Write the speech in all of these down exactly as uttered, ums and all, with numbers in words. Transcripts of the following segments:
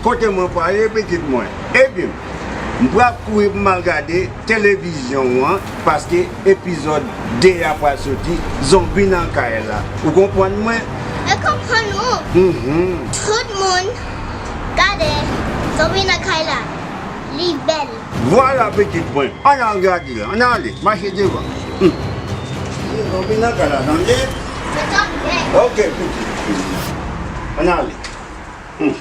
Kote mwen prale, pitit mwen? Ebyen, m pral kouri pou m al gade televizyon an, paske epizòd de a pral soti, Zonbi nan kay la. Ou konprann mwen? Mwen konprann ou. Mhm. Tout moun, gade, Zonbi nan kay la. Li bèl. Vwala, pitit mwen. Ann al gade l, ann ale, mache devan. Hmm. Zonbi nan kay la, tande? Se tande. Ok, pitit. Ann ale. Hmm.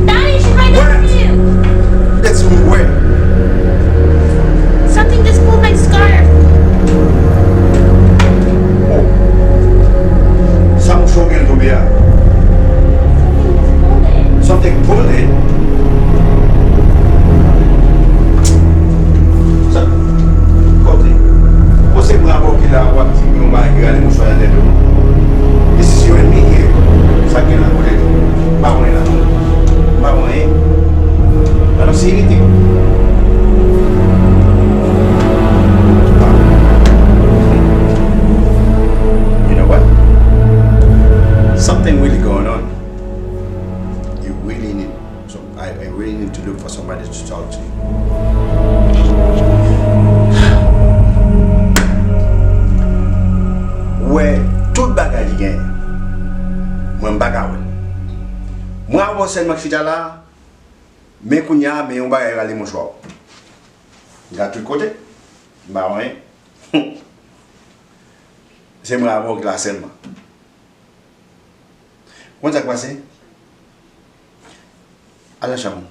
Daddy, she's right there with you. It's where? Something just pulled my scarf. Oh. Sa mouche w gen tonbe a? Something pulled it. Something pulled it? Sa, kote? Bon, se mwen avè w ki la, w ap di m yon bagay ki rale mouchwa nan tèt ou. This is you and me here. Sa gen la, kote tou? M pa wè la. M pa wè anyen. I don't see anything. You know what? Something really going on. You really need some, I, I really need to look for somebody to talk to. Ou wè, tout bagay li genyen, mwen m pa ka wè l. Mwen avè w sèlman k chita la, men kounye a, men yon bagay rale mouchwa w. M gade tout kote, m pa wè anyen. Se mwen avè w k la sèlman. Ou konn sa k pase? Al nan chanm ou.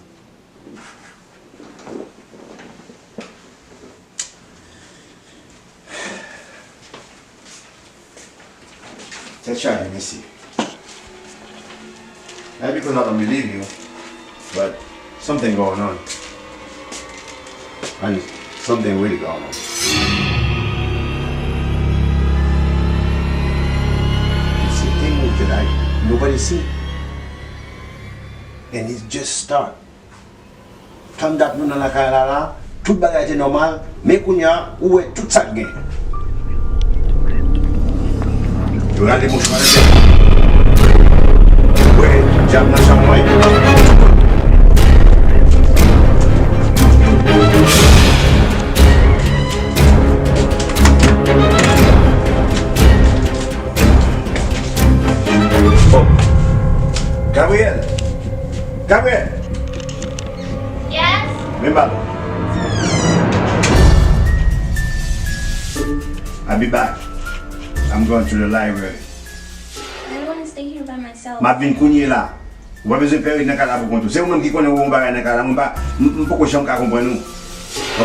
Tèt chaje, mesye. Not because I don't believe you, but something going on. And something really going on. It's a thing that I, nobody see. And it just start. Tann dat nou nan lakay la la, tout bagay te nòmal, men kounye a, ou wè tout sa k gen. Yo rale mouchwa nan tèt. Ou wè dyab nan chanm mwen. Oh. Gabriel! Gabriel! Yes? Men bal. I'll be back. I'm going to the library. I don't want to stay here by myself. M ap vin kounye la. Ou pa bezwen pè ret nan kay la pou kont ou. Se ou menm ki konnen ou wè yon bagay nan kay la. Mwen pa, m, m poko janm ka konprann ou.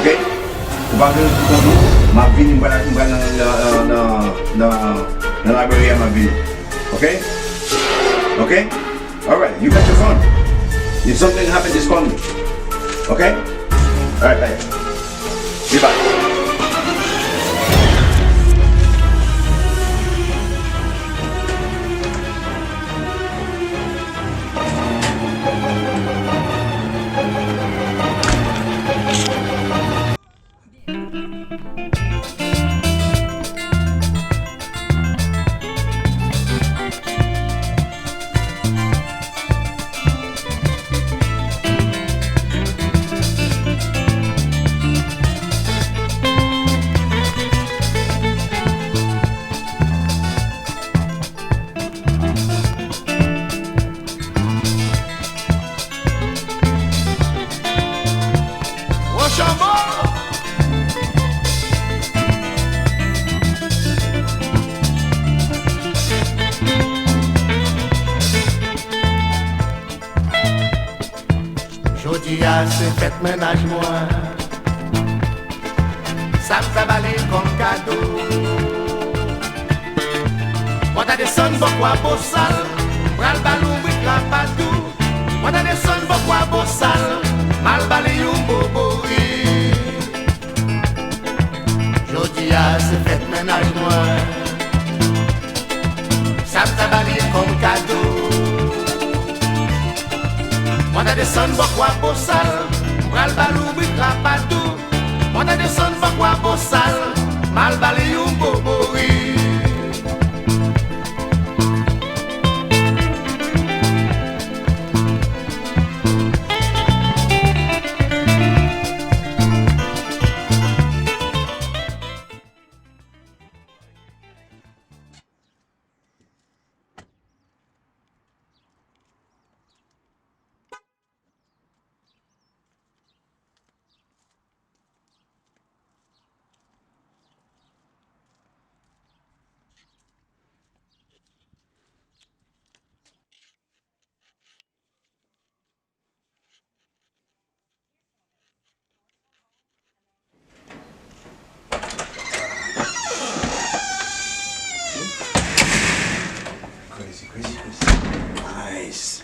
Ok? Ou pa bezwen ret pou kont ou. M ap vini, m pral, m pral nan, nan, nan, nan, nan library a, m ap vini. Ok? Ok? Alright, you got your phone. If something happen, just call me. Okay? Alright, bye. Be back. Jodi a se fèt mennaj mwen. Sa m ta ba li kòm kado. Mwen ta desann bò kwa Bosal, pral ba l yon brik rapadou. Mwen ta desann bò kwa Bosal, m al ba li yon bobori. Jodi a se fèt mennaj mwen. Sa m ta ba li kòm kado. Mwen ta desann bò kwa Bosal, m pral ba l yon brik rapadou. Mwen ta desann bò kwa Bosal, m al ba li yon bobori. Crazy, crazy, crazy. Nice.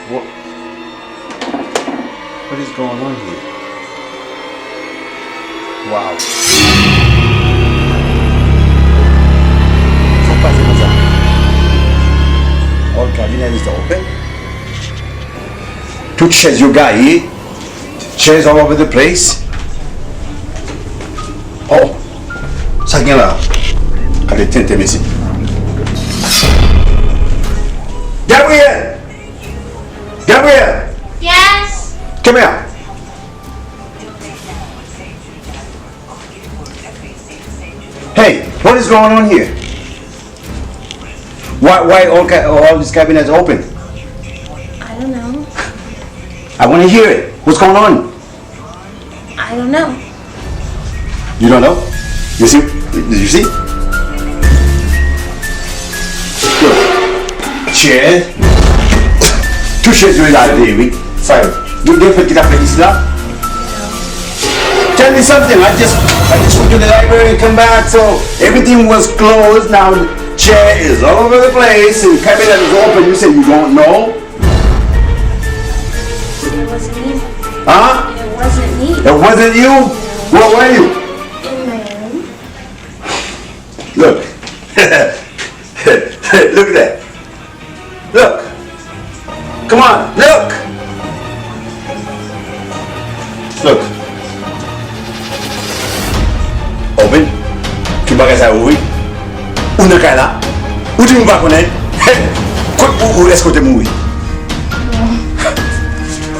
What, what is going on here? Wow. Sa k pase konsa? All cabinet is open. Tout chèz yo gaye. Chairs all over the place. Oh, sa gen la? Gade tenten, mesye. Gabriel! Gabriel! Yes? Come here. Hey, what is going on here? Why, why all, ca- all these cabinets open? I don't know. I want to hear it. What's going on? I don't know. You don't know? You see? You see? Look. Chair. Tout chèz yo lave, wi. Sa yo. Gen, gen fèt ki t ap fèt isit la? Tell me something. I just, I just went to the library and come back, so everything was closed. Now the chair is all over the place and cabinet is open. You say you don't know? It wasn't me. Huh? It wasn't me. It wasn't you? Where were you? In my room. Look. Look at that. Look. Come on, look. Look. Open. Tout bagay sa ouvri. Ou nan kay la. Ou di nou pa konnen. Kot ou, ou èske w te mouri?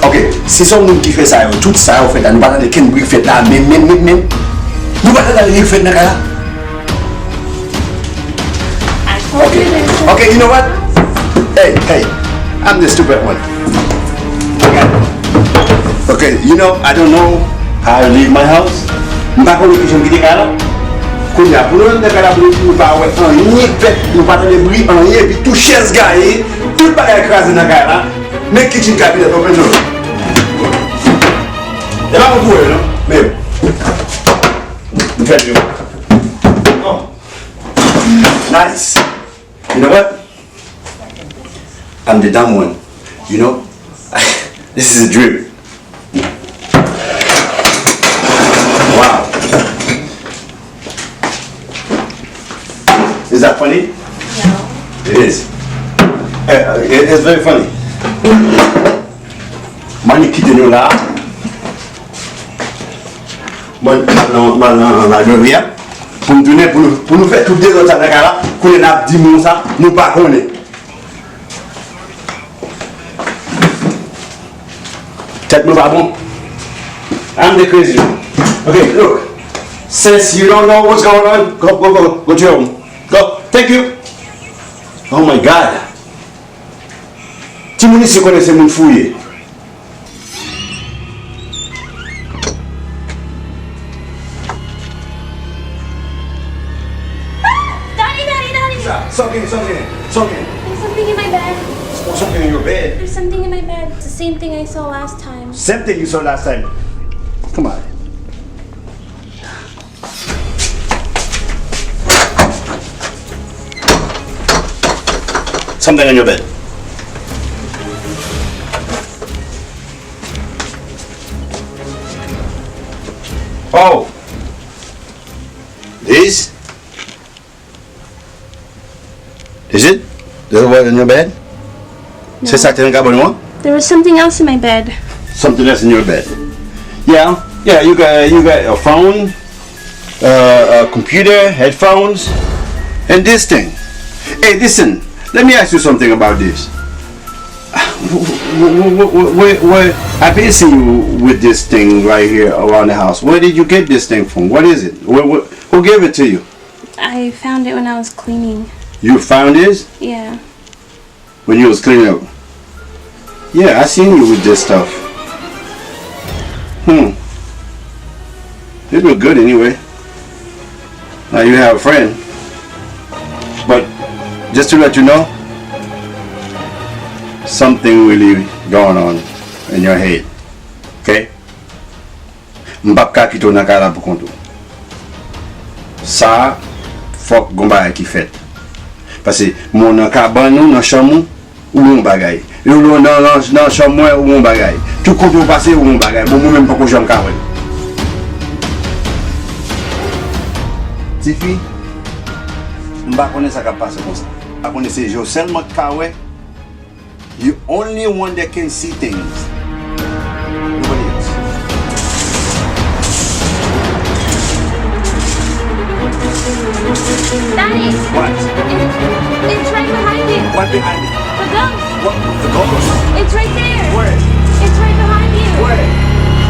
Ok, se sa yon moun ki fè sa yo, tout sa yo fèt la, nou pa tande kenn bri k fèt la, menm, menm, menm, menm. Nou pa tande anyen k fèt nan kay la. Ok, ok, you know what? Hey, hey, I'm the stupid one. Ok, you know, I don't know how I leave my house. M pa konnen ki jan m kite kay la. Kounye a, pou nou rann nan kay la, pou nou, nou pa wè anyen k fèt, nou pa tande bri, anyen, epi tout chèz gaye, tout bagay kraze nan kay la. Men kitchen cabinet open, non. E pa mwen pou wè yo, non. Men yo. M fè l yo. Oh. Nice. You know what? I'm the dumb one. You know? This is a dream. Wow. Is that funny? No. It is. Uh, it- it's very funny. Mwen kite nou la. Mwen al nan, mwen al nan library a. Pou m tounen, pou nou, pou nou fè tout dezòd sa nan kay la. Kounye n ap di moun sa, nou pa konnen. Tèt mwen pa bon. I'm the crazy one. Okay, look. Since you don't know what's going on, go, go, go, go to your room. Go. Thank you. Oh my God. Timoun isi konnen se moun fou ye. Something, something, something. There's something in my bed. Something in your bed. There's something in my bed. It's the same thing I saw last time. Same thing you saw last time. Come on. Something in your bed. Oh. This? Is it? There's what in your bed? Se sa ki te nan kabann ou an? There was something else in my bed. Something else in your bed. Yeah, yeah, you got you got a phone, uh, a computer, headphones, and this thing. Hey, listen, let me ask you something about this. Where, where, where, where, I've been seeing you with this thing right here around the house. Where did you get this thing from? What is it? Where, where, who gave it to you? I found it when I was cleaning. You found this? Yeah. When you was cleaning up? Yeah, I seen you with this stuff. Hmm. It look good anyway. Now you have a friend. But just to let you know, something really going on in your head. Okay? M p ap ka kite w nan kay la pou kont ou. Sa a, fòk gon bagay ki fèt. Paske mwen nan kabann ou, nan chanm ou, ou wè yon bagay. Yo nan, nan, nan chanm mwen, ou wè yon bagay. Tout kote w pase, ou wè yon bagay. Bon, mwen menm, m poko janm ka wè l. Tifi, m pa konnen sa k ap pase konsa. M pa konnen se je w sèlman k ka wè. You only one that can see things. Nobody else. Daddy! What? It, it's right behind you. What behind me? The ghost. What? The ghost? It's right there. Where? It's right behind you. Where?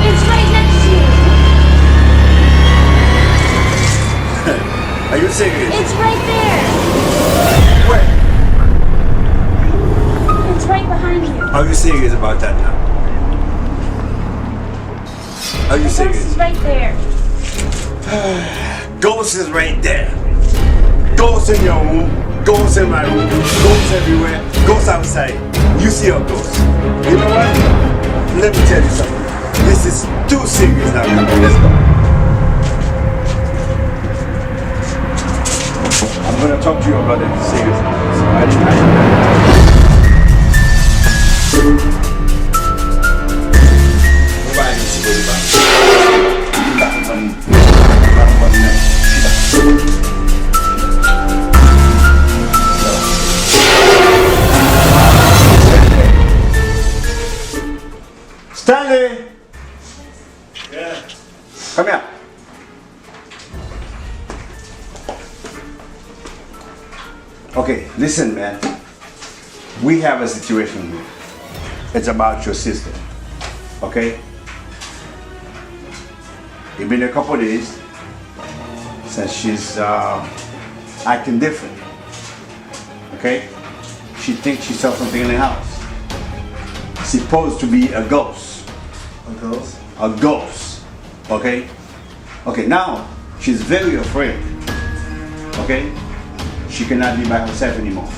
It's right next to you. Are you serious? It's right there. Where? It's right behind you. Are you serious about that now? Are you serious? The ghost is right there. Ghost is right there. Ghost in your room. Ghost in my room. Ghost everywhere. Ghost outside. You see a ghost. You know what? Let me tell you something. This is too serious now. Come on, let's go. I'm gonna talk to your brother seriously. So I, I, Stanley! Yeah. Come here. Okay, listen, man. We have a situation here. It's about your sister. Okay? It's been a couple days since she's uh, acting different. Okay? She thinks she saw something in the house. Supposed to be a ghost. A ghost? A ghost. Okay? Okay, now, she's very afraid. Okay? She cannot be by herself anymore.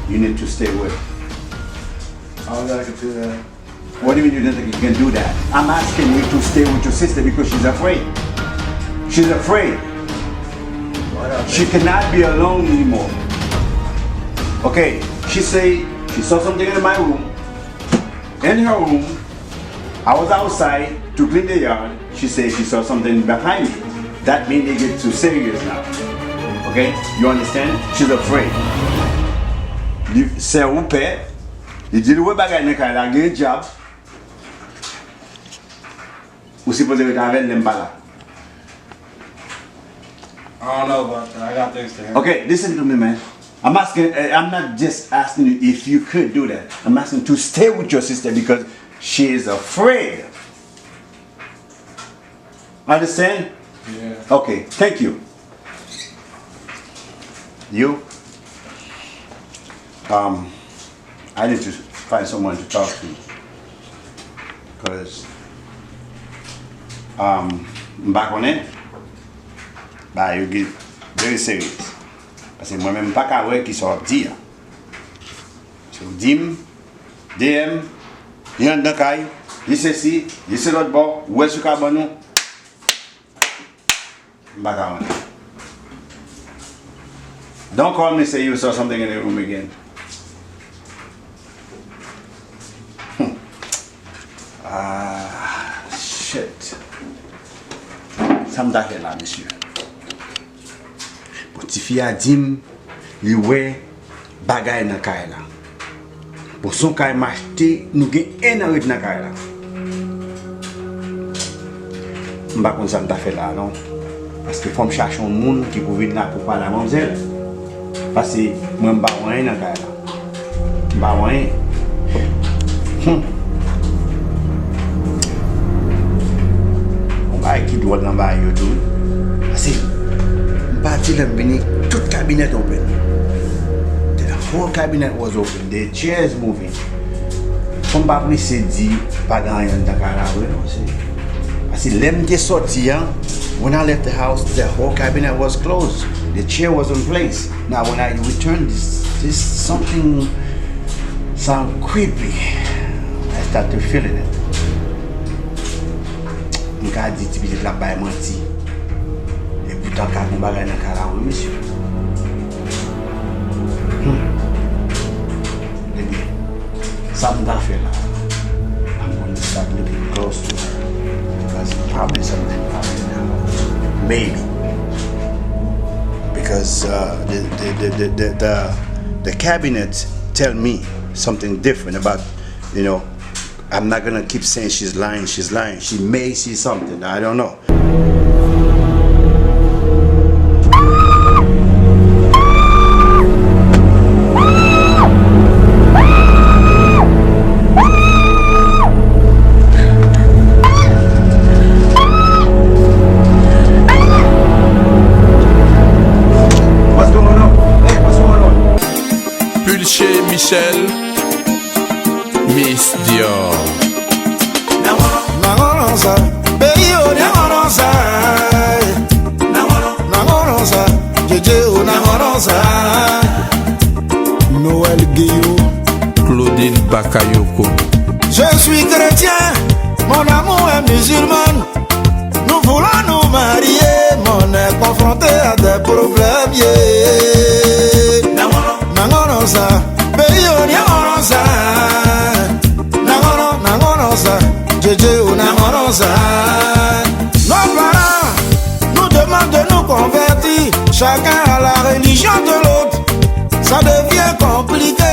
You need to stay with her. How I can do that? What do you mean you don't think you can do that? I'm asking you to stay with your sister because she's afraid. She's afraid. She cannot be alone anymore. Okay, she say she saw something in my room. In her room, I was outside to clean the yard. She said she saw something behind me. That means they get too serious now. Okay? You understand? She's afraid. Li, sè ou pè, li di l wè bagay nan kay la, gen dyab. Ou sipoze ret avè l lè m pa la. I don't know about that. I got things to handle. Okay, listen to me, man. I'm asking, eh, I'm not just asking you if you could do that. I'm asking to stay with your sister because she is afraid. Understand? Yeah. Okay, thank you. You? Um, I need to find someone to talk to. Cause, um, m pa konnen, ba yo get very serious. Paske mwen menm, m pa ka wè kisa w ap di a. Se w di m, D M, li anndan kay, li sesi, li se lòt bò, ou wè sou kabann ou. M pa ka wè. Don't call me, say you saw something in the room again. Hmm. Ah, shit. Sa m ta fè la, mesye? Bon, tifi a di m, li wè bagay nan kay la. Bon, se yon kay m achte, nou gen en an ret nan kay la. M pa konn sa m ta fè la, non. Paske fò m chache yon moun ki pou vin la pou pale a manmzèl. Paske mwen, m pa wè anyen nan kay la. M pa wè anyen. Hmm. Yon bagay ki dwòl nan bagay yo tou, wi. Paske m pati, lè m vini, tout cabinet open. The whole cabinet was open. The chairs moving. Fò m pa prese di pa gen anyen anndan kay la vre, non, se, paske lè m te sòti an, when I left the house, the whole cabinet was closed. The chair was in place. Now, when I returned, this, this something sound creepy. I start to feeling it. M ka di ti pitit la bay manti. E poutan ka gen bagay nan kay la, wi, mesye. Hmm. Ebyen, sa m ta fè la, I'm gonna start looking close to her. Because probably something happened now. Maybe. Because uh, the, the, the, the, the, the, the cabinet tell me something different about, you know, I'm not gonna keep saying she's lying, she's lying. She may see something. I don't know. What's going on? Hey, what's going on? Pulche Michel, Miss Dior. Nangono sa, peyi o nangono sa. Nangono sa, jeje o nangono sa. Noël Guillot. Claudine Bakayoko. Je suis chrétien, mon amour est musulmane. Nous voulons nous marier, mais on est confronté à des problèmes, yeah. Nangono sa, peyi o nangono sa. Nangono, nangono sa, jeje o nangono sa. Nos parents nous demandent de nous convertir, chacun à la religion de l'autre. Ça devient compliqué,